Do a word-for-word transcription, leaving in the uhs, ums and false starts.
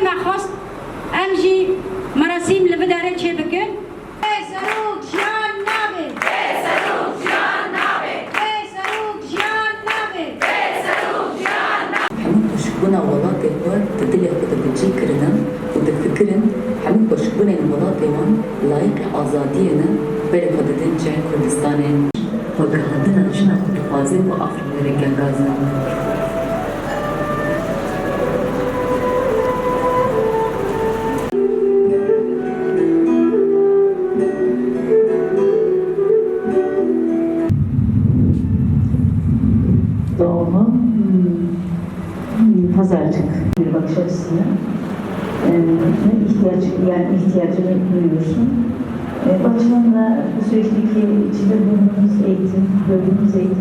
Me xwest em jî merasîm li vê derê çêbikin. Bê serok jiyan nabe. Bê serok jiyan nabe. Bê serok jiyan nabe. Bê serok jiyan nabe. Hemû xweşikbûna welatê xwe di dilê xwe de bi cî kirine û difikirin hemû xweşikbûnên welatê wan layiqê azadiyê ne, berê xwe didin cihê Kurdistanê. Xwegihandina jina ku dixwaze ku Afrîn were gelgazin. Doğumu, hmm, pazarcık bir bakış açısına. Ee, ihtiyaç, yani ihtiyacını duyuyorsun. Ee, bu açıdan da bu süreçteki içinde bulunduğumuz eğitim, gördüğümüz eğitim